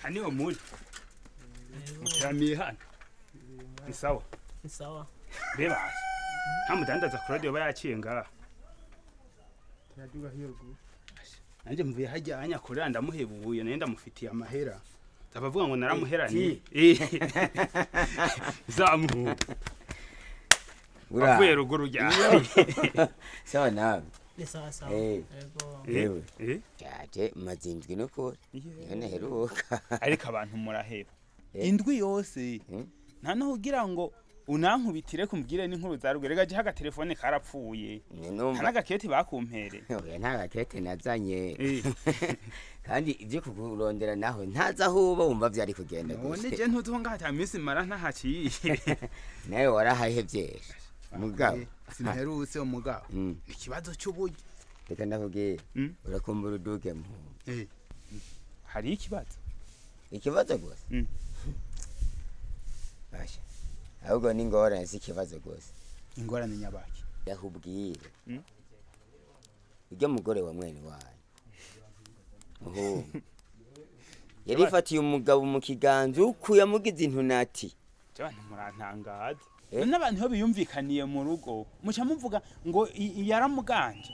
Haniho muri muteramiye hano ni sawa. Ni sawa. Bebashe nta mudandaza Claude yoba yaciye ngaha. Nanjye mvuye hajya anyakorera ndamuhebuye naye ndamufitiye amahera. Abavuga ngo naramuheraniye. Zamuhu. Avuye ruguru rya. Sawa nawe. Ni sawa sawa. Yego. Yewe. Jaje mazinzwi nukuri. Niyo naheruka. Ariko abantu muraheba. Indwi yose. Nta no kugira ngo unankubitire kumbwire n'inkuru za ruguru rega jihaga telefone karapfuye. Nta nagakete bakumpere. Oya nta gakete nazanye. Kandi ibyo kukurondera naho ntaza aho uba wumva vyari kugenda gusa. None je ntuzonga hata minsi mara ntahaciye. Nawe warahahevye. Mugabo simperutse umugabo. Ikibazo cy'uburyo. Reka ndakubwira. Urakumbura uduge mu. Hari ikibazo. Ikibazo gusa. Basha. Ahubwo ni ingorane si ikibazo gusa. Ingorane nyabaki. Ndakubwira. Ujya mugore wa mwene wanyu. Oho. Yarifatiye umugabo mu kiganza uku yamugize intunati. Abantu murantangaza. N'abantu biyumvikaniye mu rugo muca muvuga ngo yaramuganje.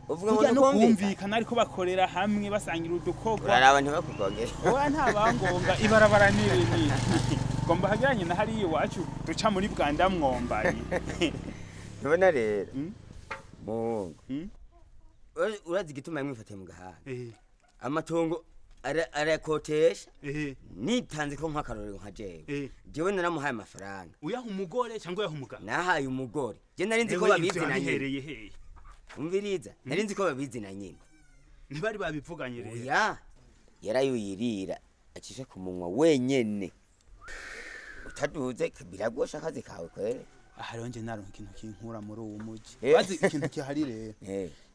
Uvuga ngo no kumvikana ariko bakorera hamwe basangira udukogwa. Uraraba ntibakugongere. Oya nta bangonga ibarabara nini. Ngomba hageranye na hariya iwacu duca muri Bwanda mwombaye. Ntubona rero. Mungu. Urazi igituma yamwifatiye mu gahanga. Amatongo arakotesha. Nitanze ko nk'akarorero nka jewe. Jewe naramuhaye amafaranga. Uyaha umugore cyangwa uyaha umugabo? Nahaye umugore. Je nari nzi ko babizi na nyine. Umviriza, nari nzi ko babizi na nyine. Ntibari babivuganye rero. Oya. Yarayuyirira acisha ku munwa wenyene. Utaduze biragosha akazi kawe kwere. Aha rero nje naronka ikintu kinkura muri uwo muji. Bazi ikintu kihari rero.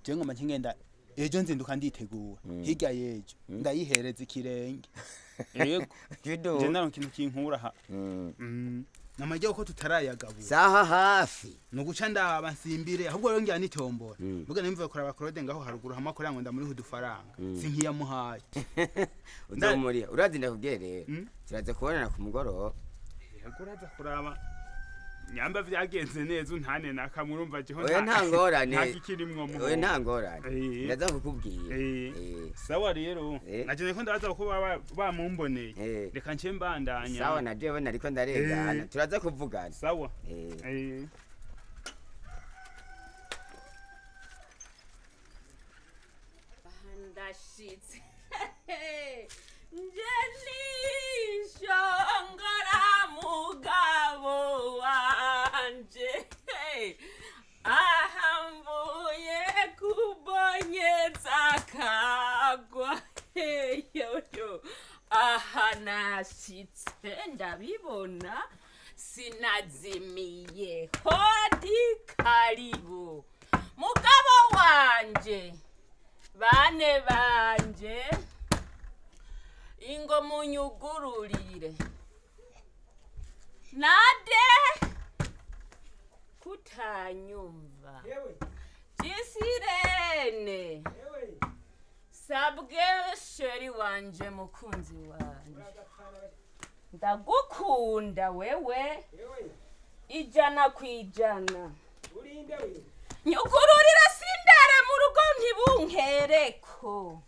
Je ngoma nkingenda ejo nzinduka nditegura. Hirya yejo ndayihereza ikirenge. Yego. Je naronka ikintu kinkura ha. Namajya uko tutarayagabura. Saha hafi. Nuguca ndaba nsimbire ahubwo rero ngira nitombora. Mbuga nimvuye kuraba Claude ngaho haruguru hamakora ngo ndamuriho udufaranga. Sinkiyamuhaye. Uzomuriha. Urazi ndakubwiye rero. Turaza kubonana ku mugoroba. Yego uraza kuraba. Nyamba vyagenze neza untane nakamurumva jeho nta. Oya nta ngorane. Nta kikirimwo mu. Oya nta ngorane. Ndaza kukubwira. Sawa rero. Naje niko ndabaza ko bamumboneye. Reka nce mbandanya. Sawa na jewe nariko ndarengana. Turaza kuvugana. Sawa. Ndashitse. Njelisho ngora mugabo wanje. Aha mvuye kubonyeza kagwa. Yoyo. Aha nashitse ndabibona sinazimiye. Hodi karibu. Mugabo wanje. Bane banje. Ingo munyugururire. Nade kutanyumva. Jisirene. Sabwe sheri wanje mukunzi wanje. Ndagukunda wewe. 100%. Nyugururira sindare mu rugo ntibunkereko.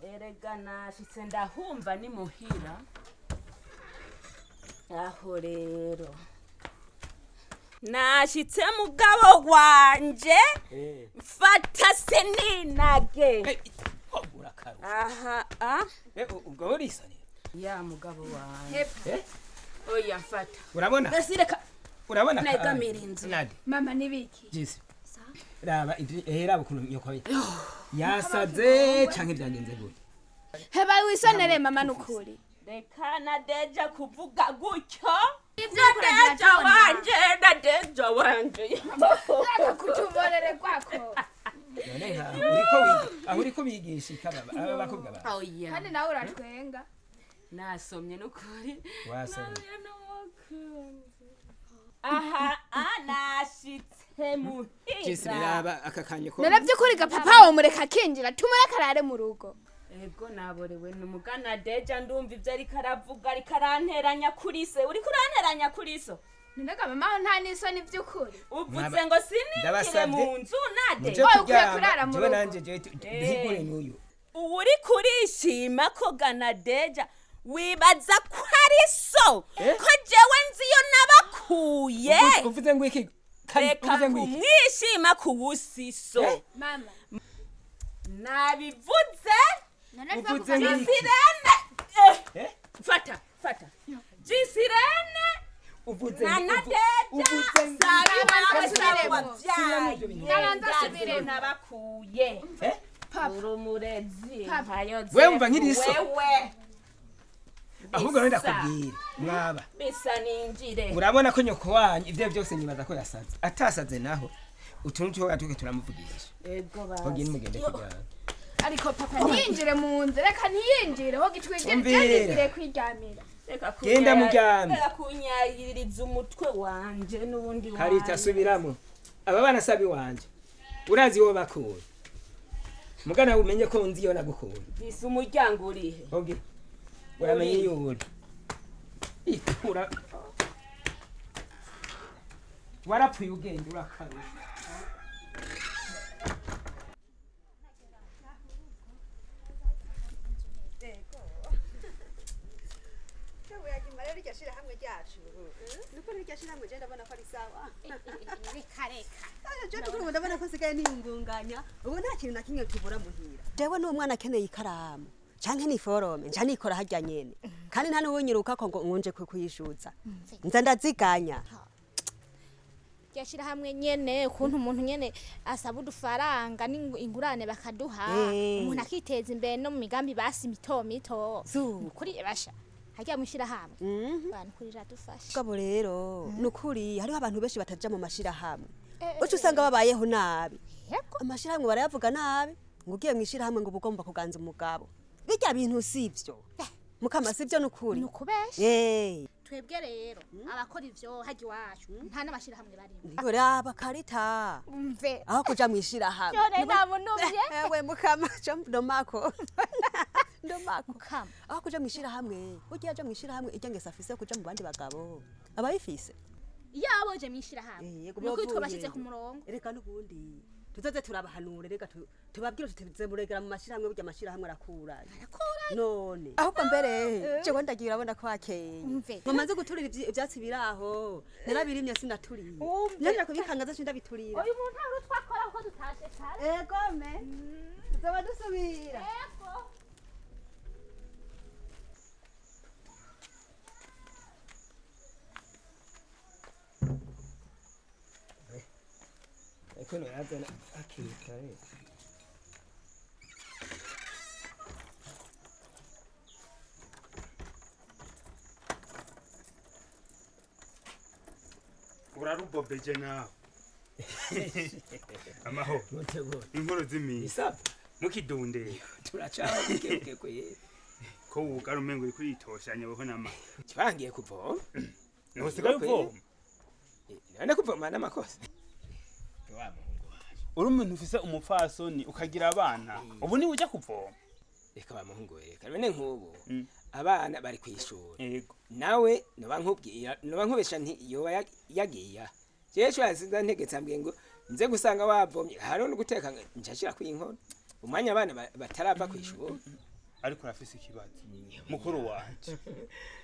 Erega nashitse ndahumva ni muhira. Aho rero nashitse mugabo wanje mfata seninage. Aha a ubwo urisanira ya mugabo wanje. Oya mfata. Urabona? Nasireka. Urabona? Negamira inzu. Mama nibiki? Jisi. Raba raba ukuntu nyoko yasaze canke byagenze gute. Heba wisonere mama nukuri. Reka na deja kuvuga gutyo. Deja wanje na deja wanje. Reka kutuborere kwako. None uriko wiga aho uriko bigisha ikaba abakobwa ba. Oya. Kandi nawe uratwenga. Nasomye nukuri. Wasomye. Aha anashitse muhira. Jisi raba aka kanye ko. None byukuri ga papa wo mureka kinjira tumureka arare mu rugo. Ego naborewe numugana deja ndumva ivyo ariko aravuga ariko aranteranya kuri se. Uri kuranteranya kuri so? Ndega mama nta nisoni by'ukuri. Uvuze ngo sinigire mu nzu nade. Oya ukwiye kurara mu rugo. Nanje je duhigure n'uyu. Uri kurishima ko gana deja wibaza ko ari so ko jewe nzi yo nabakuye. Uvuze ngo iki? Reka kumwishima kuwusiso. Mama nabivuze. Uvuze ngo iki? Jisirene. Fata fata. Jisirene. Uvuze na deja Nabanza subiremo. Nabakuye. Urumurezi. Wewe umva nk'iriso. Wewe. Ahubwo wenda kubwira mwaba bisa ninjire. Urabona ko nyoko wanyu ivyo byose nibaza ko yasaze. Atasaze naho utuntu two gatuke turamuvugisha. Ego basi. Hogi nimugende kujyana. Ariko papa ntiyinjire mu nzu reka ntiyinjire ho gitwigire kwiryamira. Reka genda muryame. Reka kunyayiriza umutwe wanje n'ubundi wanje. Karita subiramo. Aba bana sabi wanje. Urazi wo bakuye. Mugana umenye ko nzi yo nagukuye. Bisa umuryango urihe? Hogi. Uramenye iyo uri. Ikura. Warapfuye ugenda urakarusha. Ndabona ko nsigaye niyungunganya ubu nta kintu na kimwe tubura muhira. Jewe n'uwo mwana akeneye ikaramu canke niforome nca nikora harya nyene kandi nta n'uwunyiruka ko ngo nkunje kuyishuza nza ndaziganya. Ryashira hamwe nyene ukuntu umuntu nyene asaba udufaranga n'ingurane bakaduha umuntu akiteza imbere no mu migambi basi mito mito kuri basha hajya mushira hamwe abantu kuri radufasha. Gabo rero nukuri hariho abantu benshi bataja mu mashira hamwe ucu usanga babayeho nabi. Amashira hamwe barayavuga nabi ngo ugiye mwishira hamwe ngo ubugomba kuganza umugabo. Bijya bintu sivyo. Mukama sivyo nukuri. Nukubesha. Twebwe rero abakora ivyo haji wacu nta nabashira hamwe barimo. Uraba Karita. Umve. Aho kuja mwishira hamwe. Yone namunumye. Ewe mukama ndomako. Ndomako. Mukama. Aho kuja mwishira hamwe. Ugiye aja mwishira hamwe ijya ngesa afise kuja mu bandi bagabo. Abayifise. Yabo je mwishira hamwe. Nuko twabashize ku murongo. Reka nubundi. Tuzoze turabahanure reka tubabwire tuteze muregera mu mashira hamwe burya mashira hamwe arakura. None. Ahubwo mbere jewe ndagira urabona ko hakeye. Mumaze guturira ivyatsi biraho. Narabirimye sinaturiye. Nyanja kubikangaza shinda biturira. Uyu muntu ari twakora uko tutashe kare. Ego me. Tuzoba dusubira. Ego. Eko yazana akikare. Urarubobeje nawe. Amaho. Inkuru z'imisi. Isaba. Mukidundera. Turacaho bukebuke kwe. Ko wugara umengo uri kuritoshanya weho nama. Kibangiye kuvoma. Ntusigaye uvoma. None kuvoma n'amakosa. Uri umuntu ufise umupfasoni ukagira abana ubu ni ujya kuvoma. Reka wa muhungu we reka none nk'ubu abana bari kwishura. Yego. Nawe noba nkubwira noba nkubesha nti yoba yagiye. Jewe yasinza ntegetse ambwiye ngo nze gusanga wavomye hariho no guteka nshashira kwinkono umwanya abana batarava kwishura. Ariko urafise ikibazo mukuru wanje.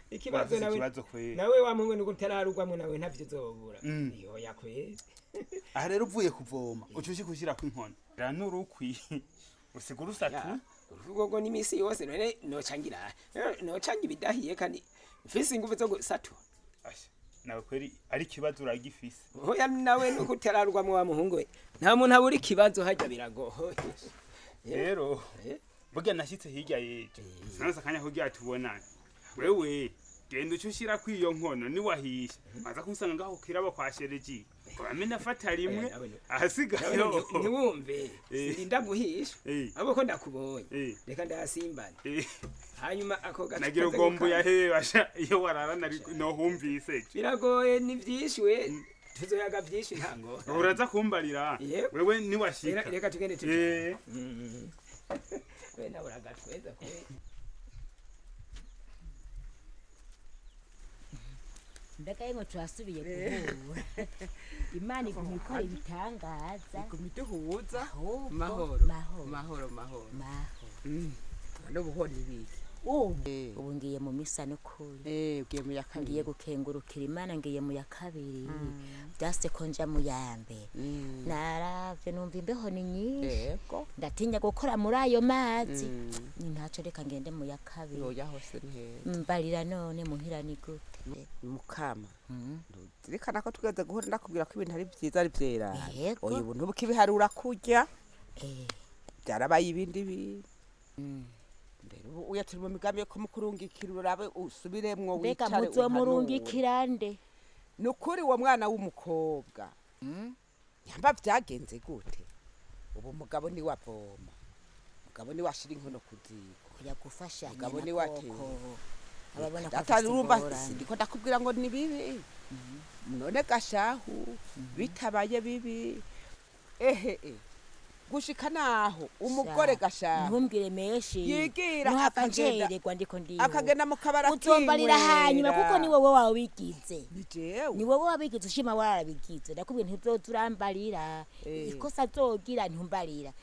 Ikibazo nawe nawe wa muhungu nuko utararugwamwe nawe ntavyo uzobura. Yo yakwe. Aha rero uvuye kuvoma ucushi kushira kwinkono. Ranurukwi usigura usatu. Urugo n'imisi yose none nocangira nocanga ibidahiye kandi mfise ingufu zo gusatura. Asha nawe kweri ari kibazo uragifise. Oya nawe nuko utararugwamwe wa muhungu we nta muntu abura ikibazo hajya biragoye. Rero burya nashitse hirya yejo sinanse akanya kugira tubonane. Wewe genda ucushira kwiyo nkono niwahisha maza kunsanga ngaho kirabo kwa shereji. Bamena fata rimwe ahasigaye ntiwumve sinda guhisha abo ko ndakubonye reka ndasimbana hanyuma ako gace nagira ugombo yahebasha iyo warara nari no humvise biragoye ni byishwe tuzoyaga byinshi ntango uraza kumbarira wewe niwashika reka tugende tuje. We nawe uragatweza kweli. Mbega yemwe, turasubiye guhura. Imana iguma ikora ibitangaza. Iguma iduhuza. Ahubwo, Mahoro. Mahoro. Mahoro, mahoro. Mahoro. None ubu ni ibiki? Ubu ubu ngiye mu misa n'ukuri. Eh, ugiye mu ya kabiri? Ngiye gukengurukira Imana, ngiye mu ya kabiri. Byase ko nja mu ya mbere, naravye numva imbeho ni nyinshi, ndatinya gukora muri ayo mazi. Ni ntaco, reka ngende mu ya kabiri. Oya, hose ni heza. Mbarira none, muhira ni gute? Mukama, zirikana ko tugeze guhura ndakubwira ko ibintu ari vyiza, ari vyera. Yego. Oya, ubu ntubukibiharura kurya, byarabaye ibindi bintu. Mbere ubu uya turi mu migambi yo kumukurungikira, urabe usubiremwo, Mbega wicare uhanure. muzomurungikira nde? Ni ukuri, uwo mwana w'umukobwa nyamba vyagenze gute? Ubu umugabo niwe avoma, umugabo niwe ashira inkono ku ziko. Oya, gufashanya. Umugabo Na niwe atera. koko ababona ko Data, afise urumva, ingorane. sindiko ndakubwira ngo ni bibi. None gashahu bitabaye bibi, ehe e, gushika naho umugore gashahu Ntumbwire menshi. yigira Ntuhava akagenda ncererwa, ndiko ndihuta. akagenda mu kabara. Uzombarira hanyuma, kuko ni wowe wabigize. Ni jewe? Ni wowe wabigize, ushima warabigize. Ndakubwiye, ntuzoza urambarira. Ikosa azogira, ntumbarira.